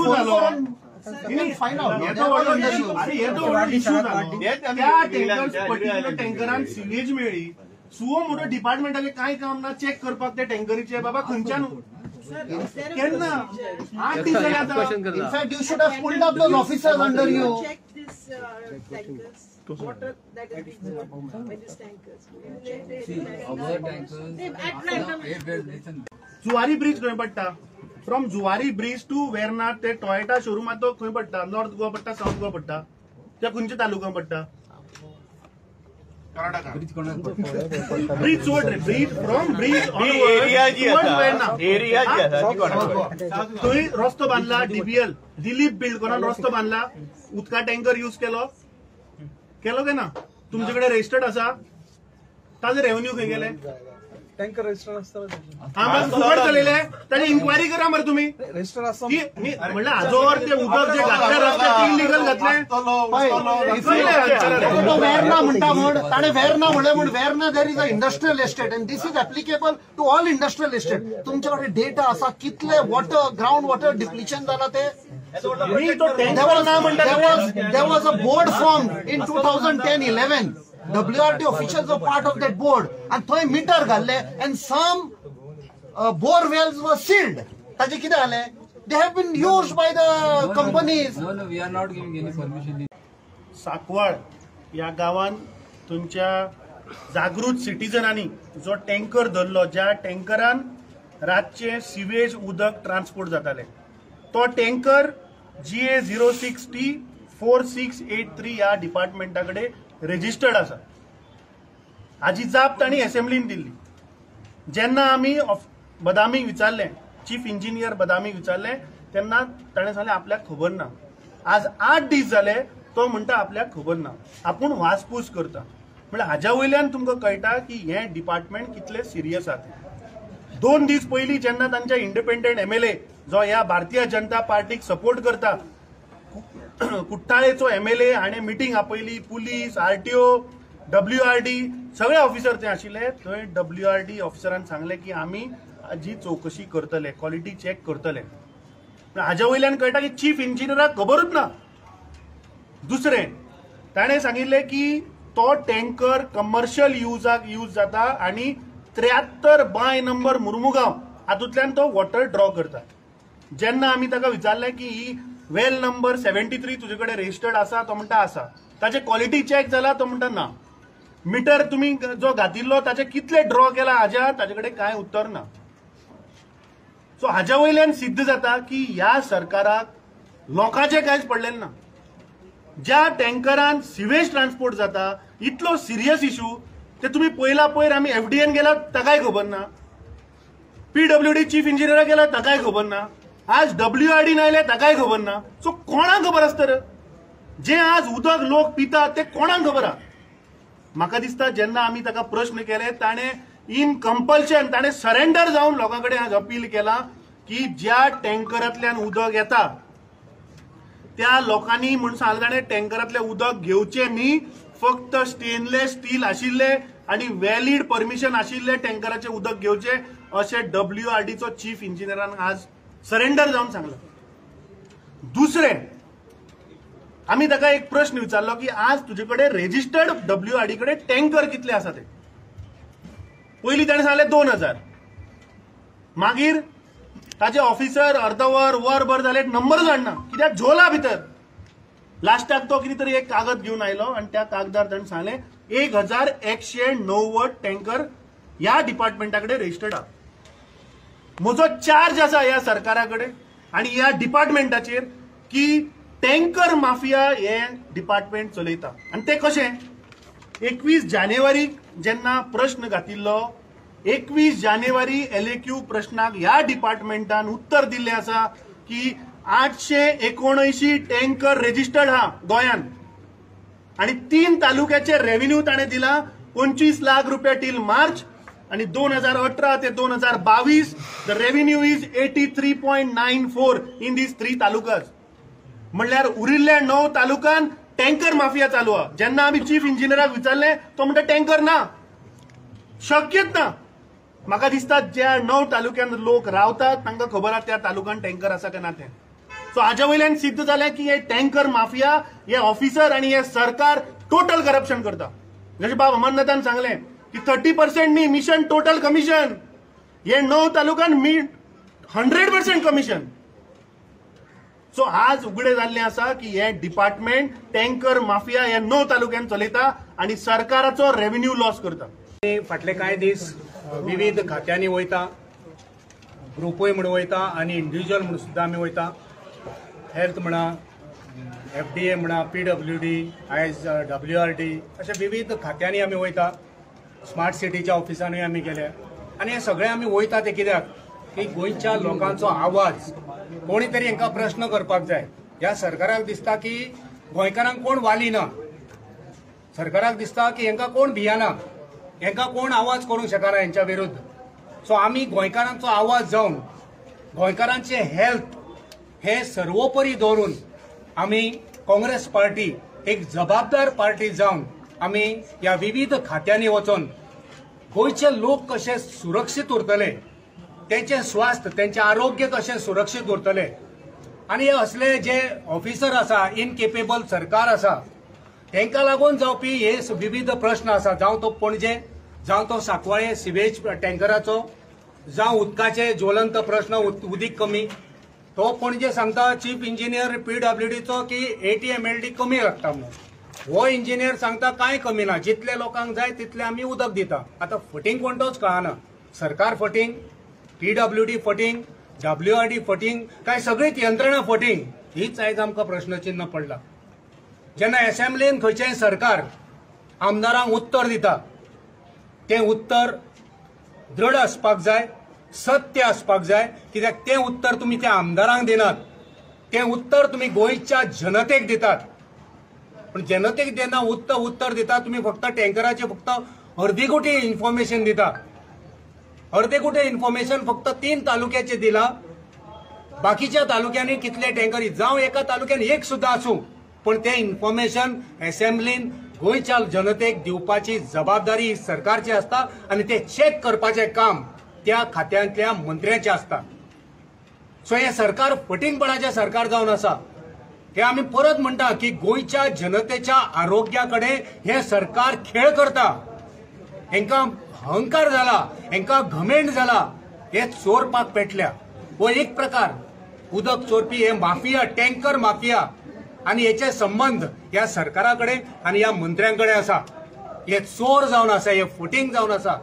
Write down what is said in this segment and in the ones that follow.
Issue जालो, issue जालो त्या टँकर पर्टिक्युलर टँकरान सिवेज मेळ्ळी. सुओ मोटो डिपार्टमेंटाचें कांय काम ना चेक करपाक त्या टँकरीचे बाबा खंयच्यान केन्ना 8 दीस जाले आतां. In fact, you should have pulled up those officers under you. Check this tankers, water that is being sold by these tankers. See, our tankers. Zuari bridge खंय पडटा? From Zuari bridge to Verna ते Toyota शोरुमात तो खंय पडटा? North Goa पडटा, south Goa पडटा, त्या खंयच्या तालुक्यान पडटा? ब्रिज सोड रे, ब्रिज फ्रॉम ब्रिज एरिया जी आसा, एरिया जी आसा थंय रस्तो बांदला डीबीएल दिलीप बिल्डकॉनान रस्तो बांदला, उदका टँकर यूज केलो केलो काय ना? तुमचे कडेन रजिस्टर्ड आसा, ताजे रेव्हेन्यू खंय गेले? टँकर रजिस्टर आसता फुकट चलयले, ताजी इन्क्वायरी करा मरे तुमी. म्हणल्यार हाजोवर ते उदक जे घातले रस्त्यार ते इलिगल घातले. तो वेर्ना म्हणटा म्हण ताणें वेर्ना म्हणलें म्हण Verna there is a industrial estate and this is applicable to all industrial estate. तुमचे कडेन डेटा आसा कितले वॉटर ग्रावंड वॉटर डिप्लिशन जाला ते? There was a board formed in 2010-11. WRD officials were part of that board and थंय metre घाल्ले and some bore wells were sealed. ताजे कितें जालें? They have been used by the companies. No, no, we are not giving any permission. Sancoale ह्या गांवान तुमच्या जागृत सिटीजनांनी जो टँकर धरलो, ज्या टँकरान रातचें सिवेज उदक ट्रान्सपोर्ट जातालें, तो टँकर GA 06 T 4683 ह्या डिपार्टमेंटा कडेन रजिस्टर्ड आसा. हाजी जाप तांणी असेंब्लीन दिल्ली. जेन्ना आमी बदामीक विचारलें, चीफ इंजिनियर बदामीक विचारलें, तेन्ना ताणें सांगलें आपल्याक खबर ना. आज 8 दीस जाले तो म्हणटा आपल्याक खबर ना, आपूण वासपूस करता. म्हणल्यार हाज्या वयल्यान तुमकां कळटा की हें डिपार्टमेंट कितलें सिरियस आसा. 2 दीस पयलीं जेन्ना तांच्या इंडिपेंडंट MLA जो ह्या भारतीय जनता पार्टीक सपोर्ट करता, कुट्टाळेचो MLA हाणें मिटींग आपयली, पुलीस, RTO, WRD सगळे ऑफिसर थंय आशिल्ले. थंय WRD ऑफिसरान सांगलें की आमी हाजी चवकशी करतले, क्वॉलिटी चॅक करतले. पूण हाज्या वयल्यान कळटा की चीफ इंजिनियराक खबरूच ना. दुसरें ताणें सांगिल्लें की तो टँकर कमर्शियल युजाक यूज जाता आनी 73 बाय नंबर मुर्मुगांव हातूंतल्यान तो वॉटर ड्रॉ करता. जेन्ना आमी ताका विचारलें की ही वेल नंबर 73 तुजे कडेन रजिस्टर्ड आसा, तो म्हणटा आसा. ताचे क्वॉलिटी चॅक जाला, तो म्हणटा ना. मिटर तुमी जो घातिल्लो ताचे कितले ड्रॉ केला हाज्या ताजे कडेन कांय उत्तर ना. सो हाज्या वयल्यान सिद्ध जाता की ह्या सरकाराक लोकांचें कांयच पडलेलें ना. ज्या टँकरान सिवेज ट्रान्सपोर्ट जाता इतलो सिरियस इशू ते तुमी पयला पयर आमी FDN गेला ताकाय खबर ना, PWD chief इंजिनियराक गेला ताकाय खबर ना, आज WRD आयले ताकाय खबर ना. सो कोणाक खबर आसता रे? जे आज उदक लोक पितात ते कोणाक खबर आसा? म्हाका दिसता जेन्ना आमी ताका प्रश्न केले ताणें इन कंपल्शन ताणें सरेंडर जावन लोकां कडेन आज अपील केला की ज्या टँकरांतल्यान उदक येता त्या लोकांनी म्हूण सांगलें ताणें टँकरांतलें उदक घेवचें न्ही, फक्त स्टेनलेस स्टील आशिल्ले आनी व्हॅलीड परमिशन आशिल्ले टँकराचें उदक घेवचें अशें WRDचो चीफ इंजिनियरान आज सरेंडर जावन सांगलां. दुसरें आमी ताका एक प्रश्न विचारलो की आज तुजे कडेन रजिस्टर्ड WRD कडेन टँकर कितले आसा ते. पयलीं ताणें सांगलें 2000, मागीर ताजे ऑफिसर अर्द वर वरभर जाले नंबरूच हाडना कित्याक झोला भितर. लास्टाक तो कितें तरी एक कागद घेवन आयलो आनी त्या कागदार ताणें सांगलें 1190 टँकर ह्या डिपार्टमेंटा कडेन रजिस्टर्ड आसा. म्हजो चार्ज आसा ह्या सरकारा कडेन आनी ह्या डिपार्टमेंटाचेर की टँकर माफिया हे डिपार्टमेंट चलयता. आनी ते कशें 21 जानेवारीक जेन्ना प्रश्न घातिल्लो, 21 जानेवारी LAQ प्रश्नाक ह्या डिपार्टमेंटान उत्तर दिल्लें आसा की 879 टँकर रजिस्टर्ड हा गोंयान आनी 3 तालुक्याचे रेव्हेन्यू ताणें दिला 25 लाख रुपया टील मार्च आनी 2018 ते 2022 the revenue is 83.94 in these 3 talukas. म्हणल्यार उरिल्ल्या 9 तालुक्यान टँकर माफिया चालू आहा. जेन्ना आमी चीफ इंजिनियराक विचारलें तो म्हणटा टँकर ना, शक्यच ना. म्हाका दिसता ज्या 9 तालुक्यान लोक रावतात तांकां खबर आसा त्या तालुक्यान टँकर आसा काय ना तें. सो हाज्या वयल्यान सिद्ध जालें की हे टँकर माफिया, हे ऑफिसर आनी हे सरकार टोटल करप्शन करता. जशें बाब अमरनाथान सांगलें की 30% न्ही, मिशन टोटल कमिशन. हे 9 तालुक्यान 100% कमिशन. सो आज उगडे जाल्लें आसा की हे डिपार्टमेंट टँकर माफिया हे 9 तालुक्यान चलयता आनी सरकाराचो रेव्हेन्यू लॉस करता. फाटले कांय दीस विविध खात्यांनी वयता, ग्रुपूय म्हूण वयता आनी इंडिविज्युअल म्हूण सुद्दां आमी वयता. हेल्थ म्हणा, FDA म्हणा, PWD, आयज WRD अशे विविध खात्यांनी आमी वयता. स्मार्ट सिटीच्या ऑफिसानूय आमी गेले आनी हे सगळे आमी वयता ते कित्याक की गोंयच्या लोकांचो आवाज कोणी तरी हांकां प्रश्न करपाक जाय. ह्या सरकाराक दिसता की गोंयकारांक कोण वाली ना, सरकाराक दिसता की हांकां कोण भियाना, हांकां कोण आवाज करूंक शकना हेंच्या विरुद्ध. सो आमी गोंयकारांचो आवाज जावन गोंयकारांचे हेल्थ हे सर्वोपरी दवरून आमी काँग्रेस पार्टी एक जबाबदार पार्टी जावन आमी ह्या विविध खात्यांनी वचून गोंयचे लोक कशे सुरक्षीत उरतले, तेंचें स्वास्थ्य, तेंचें आरोग्य कशें सुरक्षीत उरतले आनी हे असले जे ऑफिसर आसा, इनकेपेबल सरकार आसा, तांकां लागून जावपी हे विविध प्रश्न आसा. जावं तो पणजे, जावं तो सांकवाळे सिवेज टँकराचो, जावं उदकाचे ज्वलंत प्रश्न, उदीक कमी. तो पणजे सांगता चीफ इंजिनियर PWDचो की 80 MLD कमी लागता म्हणून. हो इंजिनियर सांगता कांय कमी ना, जितले लोकांक जाय तितले आमी उदक दिता. आतां फटींग कोणतोच कळना, सरकार फटींग, PWD फटींग, WRD फटींग, काय सगळीच यंत्रणा फटींग, हीच आयज आमकां प्रश्नचिन्ह पडला. जेन्ना एसेंब्लीन खंयचेंय सरकार आमदारांक उत्तर दिता तें उत्तर दृढ आसपाक जाय, सत्य आसपाक जाय. कित्याक तें उत्तर तुमी त्या आमदारांक दिनात, तें उत्तर तुमी गोंयच्या जनतेक दितात. पूण जनतेक जेन्ना उत्तर दिता तुमी फक्त टँकराचें फक्त अर्दी कोटी इन्फॉर्मेशन दिता. अर्दे कोटी इन्फॉर्मेशन फक्त 3 तालुक्याचे दिला, बाकीच्या तालुक्यांनी कितले टँकर, जावं एका तालुक्यान एक सुद्दां आसूं, पूण तें इन्फॉर्मेशन एसेंब्लीन गोंयच्या जनतेक दिवपाची जबाबदारी सरकारची आसता आनी ते चॅक करपाचें काम त्या खात्यांतल्या मंत्र्याचें आसता. सो हें सरकार फटींगपणाचें सरकार जावन आसा. हे आमी परत म्हणटा की गोंयच्या जनतेच्या आरोग्या कडेन हें सरकार खेळ करता. हेंकां अहंकार जाला, हेंकां घमेंड जाला, हे चोरपाक पेटल्या. हो एक प्रकार उदक चोरपी हे माफिया, टँकर माफिया आनी हेचे संबंद ह्या सरकारा कडेन आनी ह्या मंत्र्यां कडेन आसा. हे चोर जावन आसा, हे फटींग जावन आसा.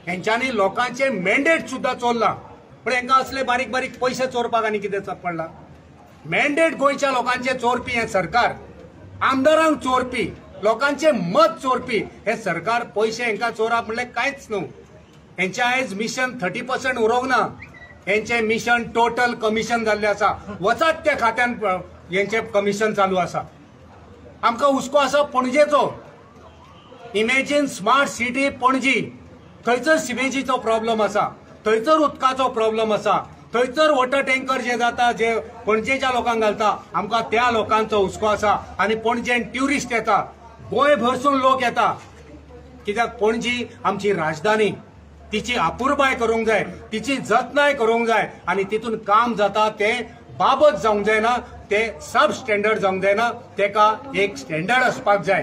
हेंच्यांनी लोकांचे मॅन्डेट सुद्दां चोरलां, पूण हेंकां असले बारीक बारीक पयशे चोरपाक आनी कितें पडलां. मॅन्डेट गोंयच्या लोकांचे चोरपी हें सरकार, आमदारांक चोरपी, लोकांचे मत चोरपी हे सरकार. पयशे हेंकां चोरप म्हणल्यार कांयच न्हू. हेंचें आयज मिशन 30% उरोंक ना, हेंचें मिशन टोटल कमिशन जाल्लें आसा. वचात त्या खात्यान हेंचें कमिशन चालू आसा. आमकां हुस्को आसा पणजेचो. इमेजीन स्मार्ट सिटी पणजी, थंयसर सिवेजीचो प्रॉब्लम आसा, थंयसर उदकाचो प्रॉब्लम आसा, थंयसर वॉटर टँकर जे जाता जे पणजेच्या लोकांक घालता, आमकां त्या लोकांचो हुस्को आसा. आनी पणजेन ट्युरिस्ट येता, गोंयभरसून लोक येता, कित्याक पणजी आमची राजधानी, तिची अपुरबाय करूंक जाय, तिची जतनाय करूंक जाय आनी तितून काम जाता तें बाबत जावंक जायना, ते सब स्टँडर्ड जावंक जायना, तेका एक स्टँडर्ड आसपाक जाय.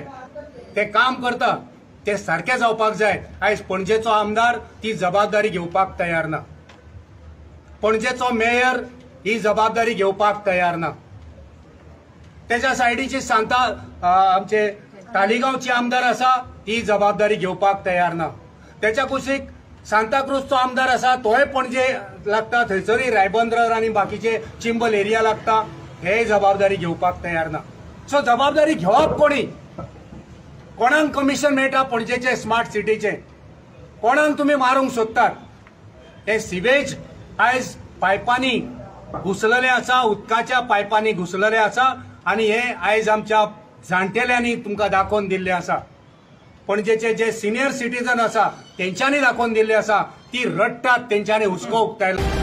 ते काम करता ते सारकें जावपाक जाय. आयज पणजेचो आमदार ती जबाबदारी घेवपाक तयार ना, पणजेचो मेयर ही जबाबदारी घेवपाक तयार ना. तेच्या सायडीची सांता आमचे तालिगांवची आमदार आसा ती जबाबदारी घेवपाक तयार ना. तेच्या कुशीक सांताक्रूजचो आमदार आसा तोय पणजे लागता, थंयसरूय रायबंदर आनी बाकीचे चिंबल एरिया लागता, हे जबाबदारी घेवपाक तयार ना. सो जबाबदारी घेवप कोणी? कोणाक कमिशन मेळटा पणजेचे स्मार्ट सिटीचे? कोणाक तुमी मारूंक सोदतात? हे सिवेज आयज पायपांनी घुसलेलें आसा, उदकाच्या पायपांनी घुसलेलें आसा आनी हे आयज आमच्या जाणटेल्यांनी तुमकां दाखोवन दिल्लें आसा. पणजेचे जे सिनियर सिटीजन आसा तेंच्यांनी दाखोवन दिल्लें आसा, ती रडटात, तेंच्यांनी हुस्को उक्तायला.